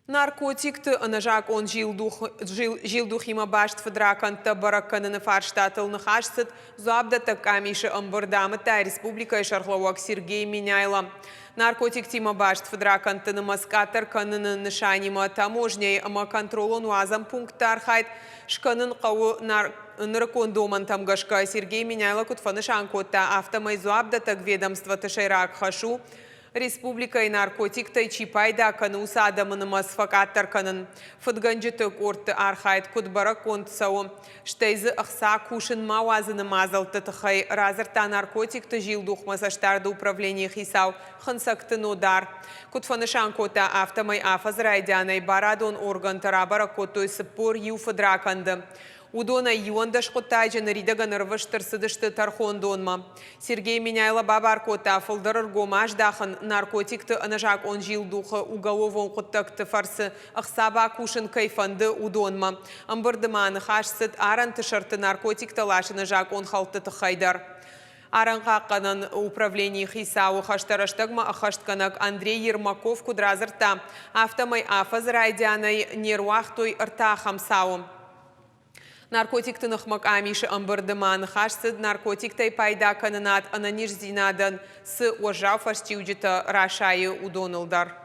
Наркотикты ӕнӕзакъон зилдухимӕ баст фыдракӕндтӕ бӕрӕг кӕныны фарстатыл ныхас цыд дзуапдӕттӕг къамисы ӕмбырды, амыдта республикӕйы сӕргълӕууӕг Сергей Меняйло. Наркотиктимӕ баст фыдракӕндты нымӕц къаддӕр кӕныны нысанимӕ таможнӕйы ӕмӕ контролон-уадзӕн пунктты архайд скӕнын хъӕуы нырыккон домӕнтӕм гӕсгӕ. Сергей Меняйло куыд фӕнысан кодта, афтӕмӕй дзуапдӕттӕг ведомствоты сӕйраг хӕс у Республикӕйы наркотиктӕй чи пайда кӕны, уыцы адӕмы нымӕц фӕкъаддӕр кӕнын. Фыдгӕнджыты къордты архайд куыд бӕрӕггонд цӕуы, стӕй дзы ӕхца кусын ма уадзыны мадзӕлтты тыххӕй радзырдта наркотикты зилдухмӕ цӕстдарды управленийы хицау Хынцӕгты Нодар. Куыд фӕнысан кодта, афтӕмӕй афӕдзы райдианӕй барадон органтӕ рабӕрӕг кодтой 41 фыдракӕнды. Уыдонӕй 11 хъуыддаджы ныридӕгӕн ӕрвыст ӕрцыдысты тӕрхондонмӕ. Сергей Меняйло бабар кодта фылдӕр ӕргом аздахын, наркотикты ӕнӕзакъон зилдухы уголовон хъуыддӕгты фӕрцы ӕхца бакусын кӕй фӕнды, уыдонмӕ. Ӕмбырды ма ныхас цыд арӕнты сӕрты наркотиктӕ ласыны закъонхӕлдты тыххӕй дӕр. Арӕнхъахъхъӕнӕн управленийы хицауы хӕстӕ рӕстӕгмӕ ӕххӕстгӕнӕг Андрей Ермаков куыд радзырдта, афтӕмӕй афӕдзы райдианӕй не руагътой ӕртӕ ахӕм цауы. Наркотикты ныхмӕ къамисы ӕмбырды ма ныхас цыд наркотиктӕй пайда кӕнынад ӕнӕниздзинадӕн цы уӕззау фӕстиуджытӕ расайы, уыдоныл дӕр.